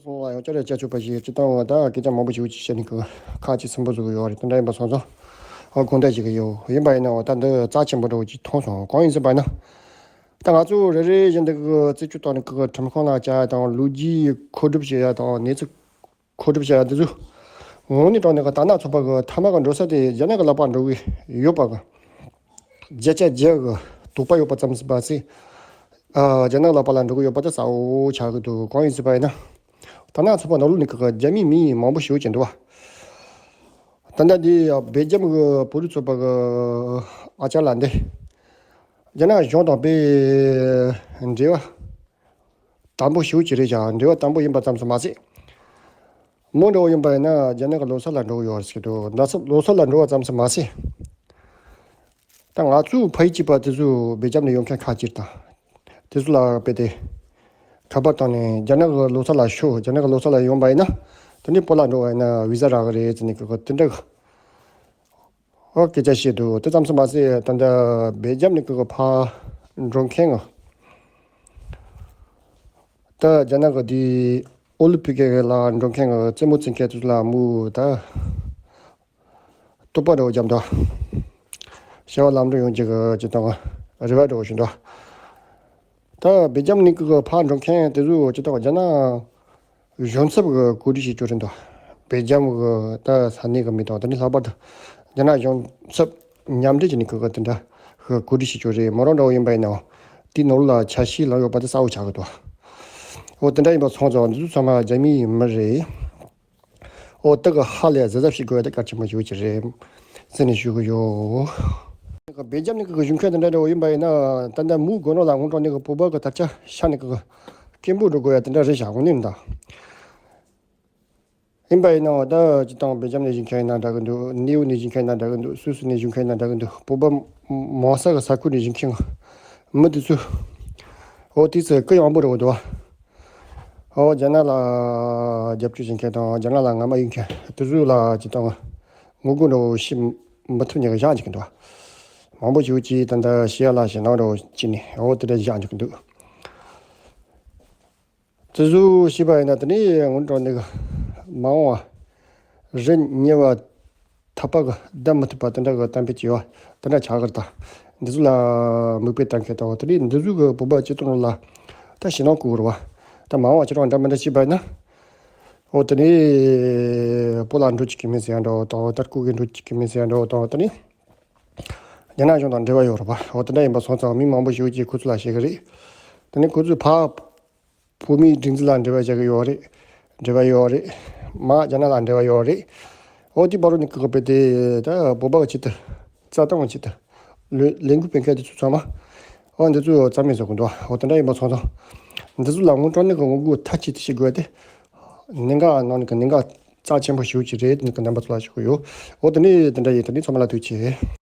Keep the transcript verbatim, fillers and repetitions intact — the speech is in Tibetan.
སོང་ལ་ཡང་བསྐྱར་ཡང་བསྐྱར་ཆོག་པ་ཞིག་ཅི་ལྟར་འོ་ད་སྐད་ཆ་མང་པོ་ཞིག་ཅིག་བཤད་ནས་ཀྱི་ཁ་ཅིག་ཚིམ་པོ་བཟོ་གི་ཡོད་རེད། དེ་འདྲ་ཡིན་པ་སོང་ཙང་ཨ་དགོངས་དག་ཞུ་གི་ཡོད། ཡིན་པ་ཡིན་ནའང་ད་འདི་རྩ་ཆེན་པོ་འདྲ་བོ་ཅིག་མཐོང་སོང་། གང་ཡིན་ཟེར་བ་ཡིན་ན། ད་ང་ཚོ་རེ་རེ་བཞིན་འདི་གི་རྩིས་སྤྱོད་བཏང་ནས་ཀྱི་ཁྲིམས་ཁང་ལ་བཅར་ཡ་དང་། ལོ་རྒྱུས་མཁོ་སྒྲུབ་བྱེད་ཡ་དང་། གནས་ཚུལ་མཁོ་སྒྲུབ་བྱེད་ཡ་འདི་ཚོ་དངོས་གནས་དྲང་གནས་ཀྱི་དར་ནག་ཚོགས་པ་གི་མཐའ་མ་གི་འགྲོ་ས་དེ་རྒྱ་ནག་གི་ལག་པ་འགྲོ་གི་ཡོད་པ་གི། བརྒྱ་ཆ་བརྒྱ་གི་དོགས་པ་ཡོད་པ་ཙམ་ཟིན་པ་ཚེ། ཨ་རྒྱ་ནག་ལག་པ་ལ་འགྲོ་གི་ཡོད་པ་དེ་གསལ་བོ་ཆགས་ཀྱི་འདུག། གང་ཡིན་ཟེར་བ་ཡིན་ན། དར་ནག་ཚོགས་པ་ནང་ལོགས་ནས་ཀྱི་རྒྱ་མིའི་མི་མང་པོ་ཞེ་པོ་ཅིག་འདུག་བ། ད་ལྟ་འདི་སྦེལ་ཇམ་གི་བོད་རིགས་ཚོགས་པ་གི་ཨ་ཅག་ལགས་འདི། རྒྱ་ནག་གཞུང་དང་དཔེ་འབྲེལ་བ་དམ་པོ་ཞེ་པོ་ཅིག་རེད་ཤག། འབྲེལ་བ་དམ་པོ་ཡིན་པ་ཙམ་ཞིག་མ་ཟད། མོ་འདྲ་བོ་ཡིན་པ་ཡིན་ན་རྒྱ་ནག་གི་ལོ་གསར་ལ་འགྲོ་གི་ཡོད་རེད་ཟེར་གི་འདུག། ད་ཚབ་ལོ་གསར་ལ་འགྲོ་བ་ཙམ་ཞིག་མ་ཟད། ད་ང་ཚོའི་ཕ་ཡུལ་གཅིག་པ་དེ་ཚོ་སྦེལ་ཇམ་ནས་ཡོང་མཁན་ཁག་ཅིག་དང་། དེ་ཚོ་ལ་དཔེ་དེ་ཁ་པར་བཏང་ནས་རྒྱ་ནག་གི་ལོ་གསར་ལ་ཤོག། རྒྱ་ནག་གི་ལོ་གསར་ལ་ཡོང་པ་ཡིན་ན་དེ་ནས་བོད་ལ་འགྲོ་བ་ཡིན་ན་བི་ཟ་རག་གི་རེད་ཟེར་ནས་གི་དེ་འདྲ་གི་ཨོ་སྐད་ཆ་བཤད་འདུག། དེ་ཙམ་ཞིག་མ་ཟད་ད་ལྟ་སྦེལ་ཇམ་ནས་གི་ཕར་འགྲོ་མཁན་གི་ད་རྒྱ་ནག་གི་དེ་ཨོ་ལི་པི་ཀ་ལ་འགྲོ་མཁན་གི་རྩེད་མོ་རྩེ་མཁན་དེ་ཚོ་ལ་མོ་ད། རྟོག་པ་འདྲ་བོ་བརྒྱབ་འདུག། བྱ་བ་ལམ་འགྲོ་ཡོང་རྒྱུ་གི་ཅི་ལྟར་རེ་བ་འདྲ་བོ་ཞིག་འདུག། ད་སྦེལ་ཇམ་ནས་གི་ཕར་འགྲོ་མཁན་དེ་ཚོ་ཅི་ལྟར་རྒྱ་ནག་གཞུང་ཚབ་གི་གོ་སྒྲིག་བྱེད་རྒྱུ་རེད་འདུག། སྦེལ་ཇམ་གི་ད་ས་གནས་གི་མི་དང་དེ་ནས་ལྷག་པར་དུ་རྒྱ་ནག་གཞུང་ཚབ་མཉམ་འབྲེལ་བྱས་ནས་གི་དེ་འདྲ་གི་གོ་སྒྲིག་བྱེད་རྒྱུ་རེད། མོ་རང་འདྲ་བོ་ཡིན་པ་ཡིན་ནའང་དེའི་ནང་ལ་ཆ་ཤས་ལངས་ཡོད་པ་དེ་གསལ་བོ་ཆགས་གི་འདུག། འོ་དེ་འདྲ་ཡིན་པ་སོང་ཙང་འདི་ཚོ་ཚང་མ་རྒྱ་མིའི་མི་རེད། ཨོ་དེ་གི་ཧ་ལས་གཟབ་གཟབ་བྱེད་དགོས་ཡ་དེ་གལ་ཆེན་པོ་ཞིག་ཅིག་རེད་ཟེར་ནས་ཞུ་གི་ཡོད། སྦེལ་ཇམ་ནས་གི་གཞུང་མཁན་དེ་འདྲ་འདྲ་བོ་ཡིན་པ་ཡིན་ན་ད་ལྟ་མུའུ་དགོན་ནོ་ལ་སྔོན་འགྲོ་ནས་གི་བོད་པ་གི་དར་ཆ་ཤར་ནས་གི་སྐད་འབོད་འགྲོ་དགོས་ཡ་དེ་འདྲ་རེད་བཞག་དངོས་གནས་ད། ཡིན་པ་ཡིན་ནའང་ད་སྤྱི་བཏང་སྦེལ་ཇམ་ནས་བཞུགས་མཁན་ཡིན་ན་འདྲ་གི་འདུག། ནེའུ་ནས་བཞུགས་མཁན་ཡིན་ན་འདྲ་གི་འདུག། སུད་སི་ནས་བཞུགས་མཁན་ཡིན་ན་འདྲ་གི་འདུག། བོད་པ་མང་ས་གི་ས་ཁུལ་ནས་བཞུགས་མཁན་མི་དེ་ཚོ་འོ་དེ་ཚོ་སྐུ་ཡངས་པོ་རེད་འདུག། ཨོ་རྒྱ་ནག་ལ་རྒྱབ་སྐྱོར་བྱེད་མཁན་དང་རྒྱ་ནག་ལ་རྔ་མ་གཡུག་མཁན་དེ་ཚོ་ལ་ཅི་ལྟར་ངོ་རྒོལ་འདྲ་བོ་བྱེད་མི་ཐུབ་མཁན་གྱི་བཞག་འཇུག་གི་འདུག། མང་པོ་ཞིག་གིས་ད་ལྟ་ཤི་ཡ་ལ་ཞེད་སྣང་འདྲ་བོ་བྱས་ནས་ཨོ་དེ་འདྲ་བཞག་འཇུག་གི་འདུག། དེ་ཚོ་ཤེས་པ་ཡིན་ན་དེ་ནས་སྔོན་འགྲོ་ནས་མ་འོངས་པ་རི་ཉེ་བ་ཐག་པ་གི་བསྡད་མི་ཐུབ་པ་དེ་འདྲ་གི་གཏན་འབེབས་བྱས་པ་དེ་འདྲ་ཆགས་ཀྱི་རེད་ད། འདི་ཚོ་ལ་མིག་དཔེ་ལྟ་མཁན་དང་དེ་ནས་འདི་ཚོ་གི་བོད་པ་སྤྱི་ཚོགས་ནང་ལ་ད་ཞེད་སྣང་སྐུལ་གི་རེད་བ། ད་མ་འོངས་པ་ཁྱེད་རང་འདྲ་མི་འདྲ་བྱས་པ་ཡིན་ན། འོ་དེ་ནས་བོད་ལ་འགྲོ་བཅུག་གི་མིན་ཟེར་ཡ་འདྲ་བོ་དང་། ད་སྐུ་གི་འགྲོ་བཅུག་གི་མིན་ཟེར་ཡ་འདྲ་བོ་དང་། དེ་ནས་རྒྱ་ནག་གཞུང་དང་འབྲེལ་བ་ཡོད་རེད་བ། འོ་དེ་འདྲ་ཡིན་པ་སོང་ཙང་མི་མང་པོ་ཞིག་གིས་ཁོ་ཚོ་ལ་བཤད་གི་རེད། དེ་ནས་ཁོ་ཚོས་ཕར་བོད་མིའི་སྒྲིག་འཛུགས་ལ་འབྲེལ་བ་བྱེད་ཀྱི་ཡོད་རེད། འབྲེལ་བ་ཡོད་རེད། མར་རྒྱ་ནག་ལ་འབྲེལ་བ་ཡོད་རེད། འོ་དེ་བར་དུ་ནས་ཀི་ཀི་པེ་དེ་ད་བོད་པ་གི་ཆེད་དུ་རྩ་དོན་གི་ཆེད་དུ་ལས་ལས་འགུལ་སྤེལ་མཁན་དེ་ཚོ་ཚང་མ་འོ་འདི་ཚོ་རྩ་མེད་བཟོ་གི་འདུག། འོ་དེ་འདྲ་ཡིན་པ་སོང་ཙང་འདི་ཚོ་ལ་སྔོན་འགྲོ་ནས་གི་ངོ་རྒོལ་མཐའ་གཅིག་ཏུ་བྱེད་དགོས་ཏེ། གནད་འགག་ནང་ནས་གི་གནད་འགག་རྩ་ཆེན་པོ་ཞེ་པོ་ཅིག་རེད། དེ་ནས་གི་རྣམ་པ་ཚོ་ལ་ཞུ་གི་ཡོད། འོ་དེ་ནས་དེ་འདྲ་ཡིན། དེ་ནས་ཚང་མ་ལ་ཐུགས་རྗེ་ཆེ།